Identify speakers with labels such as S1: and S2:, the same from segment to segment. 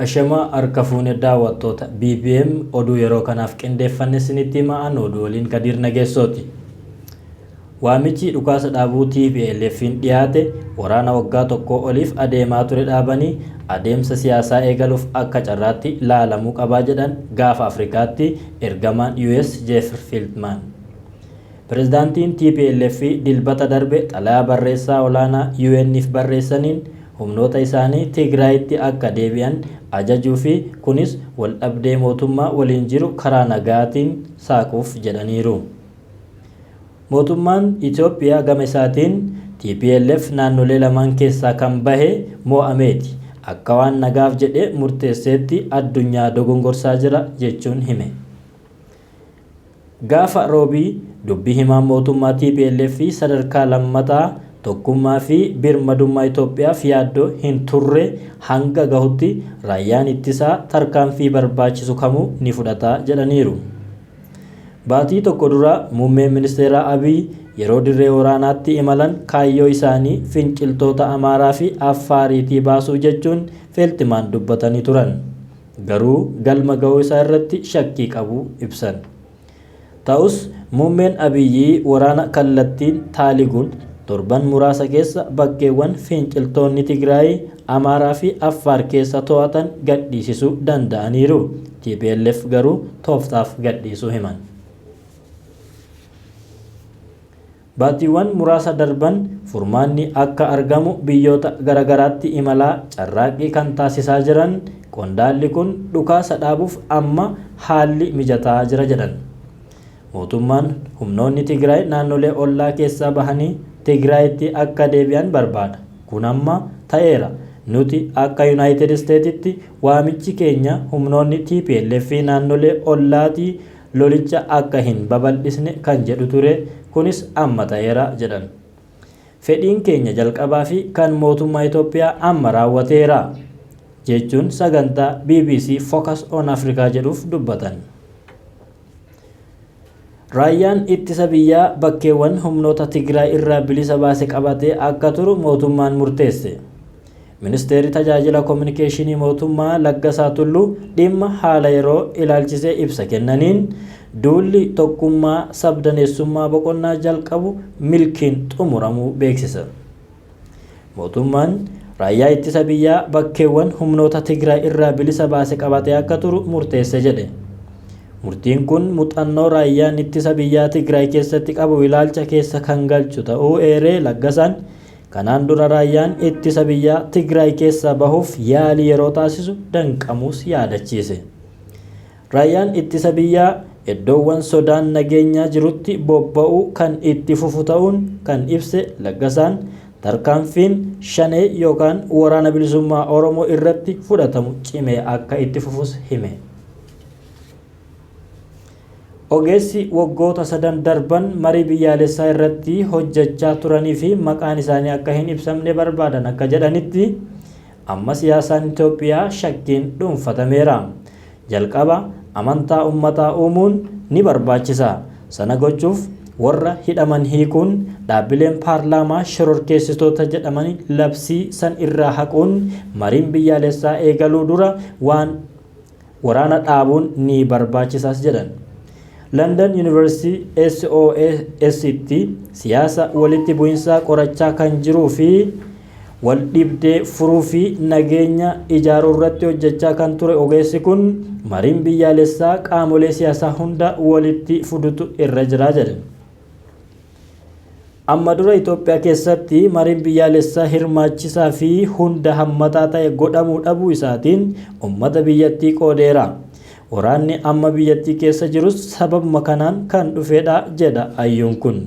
S1: Ashamaa harka fuune daawwattoota BBM, oduu yeroo kanaaf qindeeffanne isinitti hima, an oduu waliin Kadiir Nageessooti. Waamichi dhukaasa dhaabuu TPLF'n dhiyaate waraana waggaa tokkoo oliif adeemaa ture dhaabanii adeemsa siyaasaa eegaluuf akka carraatti laalamuu qabaa jedhan Gaafa Afrikaatti ergamaan US Jeefr Fiiltmaan. Pirezidaantiin tplf Dilbata darbe xalayaa barreessaa olaanaa UN'f barreessaniin humnoota isaanii Tigraayitti akka deebi'an ajajuu fi kunis waldhabdee mootummaa waliin jiru karaa nagaatiin saaquuf jedhaniiru. Mootummaan Itoophiyaa gama isaatiin tplf naannolee lamaan keessaa kan bahe moo'ameeti, akka waan nagaaf jedhee murteesseetti addunyaa dogongorsaa jira jechuun hime. Gaafa Roobii dubbi himaan mootummaa tplf sadarkaa lammataa tokkummaa fi birmadummaa Itoophiyaaf yaaddoo hin turre hanga gahutti raayyaan ittisaa tarkaanfii barbaachisu kamuu ni fudhata jedhaniiru. Baatii tokko dura Muummeen Ministeeraa Abiy yeroo dirree waraanaatti imalan kaayyoo isaanii finciltoota Amaaraa fi Affaariitii baasuu jechuun Feeltimaan dubbatanii turan. Garuu galma ga'uu isaa irratti shakkii qabu ibsan. Ta'us Muummeen Abiyyi waraana kallattiin taaliguun torban muraasa keessa bakkeewwan finciltoonni Tigraay, Amaaraa fi Affaar keessa to'atan gadhiisisuu danda'aniiru. Tplf garuu tooftaaf gadhiisuu himan. Baatiiwwan muraasa darban furmaanni akka argamu biyyoota garagaraatti imalaa carraaqqii kan taasisaa jiran qondaalli kun dhukaasa dhaabuuf amma haalli mijataa jira jedhan. Mootummaan humnoonni Tigraay naannolee ollaa keessaa bahanii Tigraayitti akka deebi'an barbaada. Kun amma ta'eera. Nuti akka Yunaayitid Isteetitti waamichi keenya humnoonni tplf naannolee ollaatii lolicha akka hin babal'isne kan jedhu ture, kunis amma ta'eera jedhan. Fedhiin keenya jalqabaa fi kan mootummaa Itoophiyaa amma raawwateera, jechuun sagantaa bbc Focus on Africa jedhuuf dubbatan. Raayyaan ittisa biyyaa bakkeewwan humnoota Tigraay irraa bilisa baase qabatee akka turu mootummaan murteesse. Ministeerri Tajaajila Kominikeeshinii Mootummaa Laggasaa Tulluu dhimma haala yeroo ilaalchisee ibsa kennaniin, duulli tokkummaa sabdaneessummaa boqonnaa jalqabu milkiin xumuramuu beeksisan. Mootummaan raayyaa ittisa biyyaa bakkeewwan humnoota Tigraay irraa bilisa baase qabatee akka turu murteesse jedhe. Murtiin kun muxannoo raayyaan ittisa biyyaa Tigraay keessatti qabu ilaalcha keessa kan galchu ta'uu eeree Laggasaan, Kanaan dura raayyaan ittisa biyyaa Tigraay keessaa bahuuf yaalii yeroo taasisu danqamuus yaadachiise. Raayyaan ittisa biyyaa eddoowwan sodaan nageenyaa jirutti bobba'uu kan itti fufu ta'uun kan ibse Laggasaan, tarkaanfiin Shanee yookaan Waraana Bilisummaa Oromoo irratti fudhatamu cimee akka itti fufus hime. Ogeessi waggoota sadan darban marii biyyaalessaa irratti hojjechaa turanii fi maqaan isaanii akka hin ibsamne barbaadan akka jedhanitti, amma siyaasaan Itoophiyaa shakkiin dhuunfatameera. Jalqaba amantaa ummataa uumuun ni barbaachisa. Sana gochuuf warra hidhaman hiikuun, dhaabbileen paarlaamaa shororkeessitoota jedhaman labsii san irraa haquun, mariin biyyaalessaa eegaluu dura waan Waraana dhaabuun ni barbaachisaas jedhan. London University SOAS tti siyaasa walitti bu'insaa qorachaa kan jiruu fi wal dhibdee furuu fi nageenya ijaaruu irratti hojjechaa kan ture ogeessi kun mariin biyyaalessaa qaamolee siyaasaa hunda walitti fudutu irra jira jedhe. Amma dura Itoophiyaa keessatti mariin biyyaalessaa hirmaachisaa fi hunda hammataa ta'e godhamuu dhabuu isaatiin ummata biyyattii qoodeera. Waraanni amma biyyattii keessa jirus sababuma kanaan kan dhufedha jedha hayyuun kun.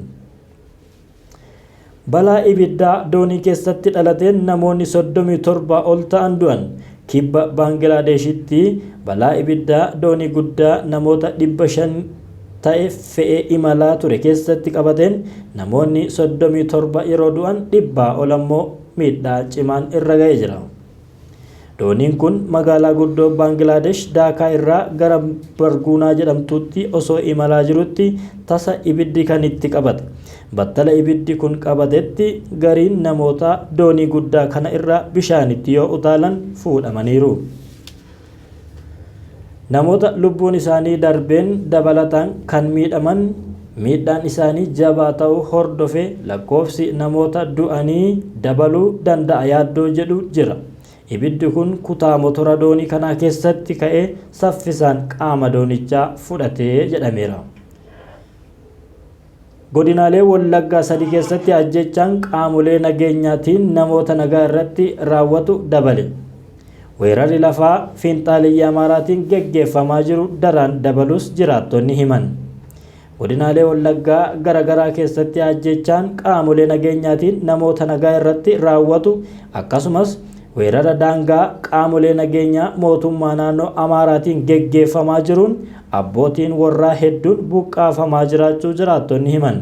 S1: Balaa ibiddaa doonii keessatti dhalateen namoonni 37 ol ta'an du'an. Kibba Baangilaadeeshitti balaa ibiddaa doonii guddaa namoota 500 ta'e fe'ee imalaa ture keessatti qabateen namoonni 37 yeroo du'an dhibbaa ol ammoo miidhaa cimaan irra ga'ee jira. Dooniin kun magaalaa guddoo Baangilaadesh Daakaa irraa gara Barguunaa jedhamtuutti osoo imalaa jirutti tasa ibiddi kan itti qabate. Battala ibiddi kun qabatetti gariin namootaa doonii guddaa kana irraa bishaanitti yoo utaalan fuudhamaniiru. Namoota lubbuun isaanii darbeen dabalataan kan miidhaman miidhaan isaanii jabaa ta'uu hordofee lakkoofsi namoota du'anii dabaluu danda'a yaaddoo jedhu jira. Ibiddi kun kutaa motora doonii kanaa keessatti ka'ee saffisaan qaama doonichaa fudhatee jedhameera. Godinaalee Wallaggaa sadi keessatti ajjechaan qaamolee nageenyaatiin namoota nagaa irratti raawwatu dabale. Weerarri lafaa fiinxaaleyyii Amaaraatiin geggeeffamaa jiru daraan dabalus jiraattonni himan. Godinaalee Wallaggaa garaagaraa keessatti ajjechaan qaamolee nageenyaatiin namoota nagaa irratti raawwatu akkasumas weerara daangaa qaamolee nageenyaa mootummaa naannoo Amaaraatiin geggeeffamaa jiruun abbootiin warraa hedduun buqqaafamaa jiraachuu jiraattonni himan.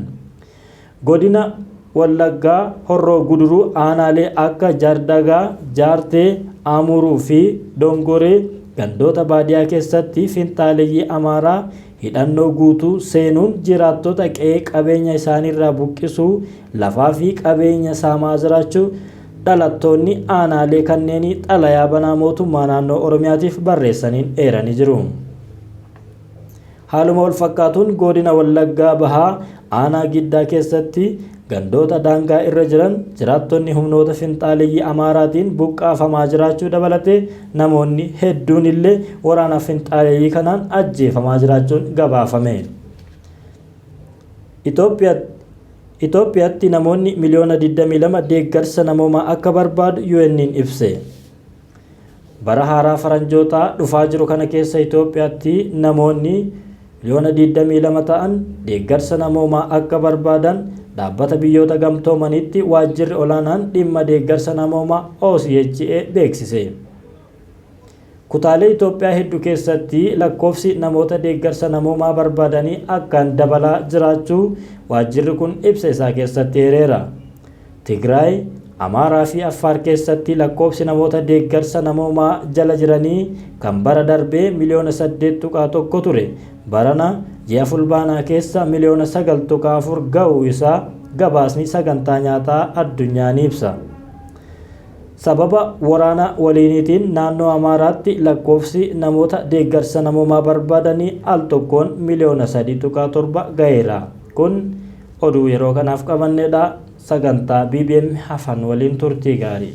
S1: Godina Wallaggaa Horroo Guduruu aanaalee akka Jaardagaa, Jaartee, Amuruu fi Dongoree gandoota baadiyyaa keessatti finxaaleyyii Amaaraa hidhannoo guutuu seenuun jiraattota qe'ee qabeenya isaaniirraa buqqisuu lafaa fi qabeenya saamaa jiraachuu dhalattoonni aanaalee kanneenii xalayaa banaa mootummaa naannoo Oromiyaatiif barreessaniin eeranii jiru. Haaluma wal fakkaatuun godina Wallaggaa Bahaa aanaa Giddaa keessatti gandoota daangaa irra jiran jiraattonni humnoota finxaaleyyii Amaaraatiin buqqaafamaa jiraachuu dabalatee namoonni hedduun illee waraana finxaaleyyii kanaan ajjeefamaa jiraachuun gabaafame. Itoophiyaatti namoonni miliyoona 22 deeggarsa namoomaa akka barbaadu UN'n ibse. Bara haaraa faranjootaa dhufaa jiru kana keessa Itoophiyaatti namoonni miliyoona 22 ta'an deeggarsa namoomaa akka barbaadan dhaabbata biyyoota gamtoomaniitti waajjirri olaanaan dhimma deeggarsa namoomaa OCHA beeksise. Kutaalee Itoophiyaa hedduu keessatti lakkoofsi namoota deeggarsa namoomaa barbaadanii akkaan dabalaa jiraachuu waajjirri kun ibsa isaa keessatti eereera. Tigraay, Amaaraa fi Affaar keessatti lakkoofsi namoota deeggarsa namoomaa jala jiranii kan bara darbee miliyoona 8.1 ture. Barana ji'a fulbaanaa keessa miliyoona 9.4 ga'uu isaa gabaasni sagantaa nyaataa addunyaa ni ibsa. Sababa waraana waliiniitiin naannoo Amaaraatti lakkoofsi namoota deeggarsa namoomaa barbaadanii al tokkoon miliyoona 3.7 ga'eera. Kun oduu yeroo kanaaf qabannedha. Sagantaa BBM hafan waliin turtii gaarii.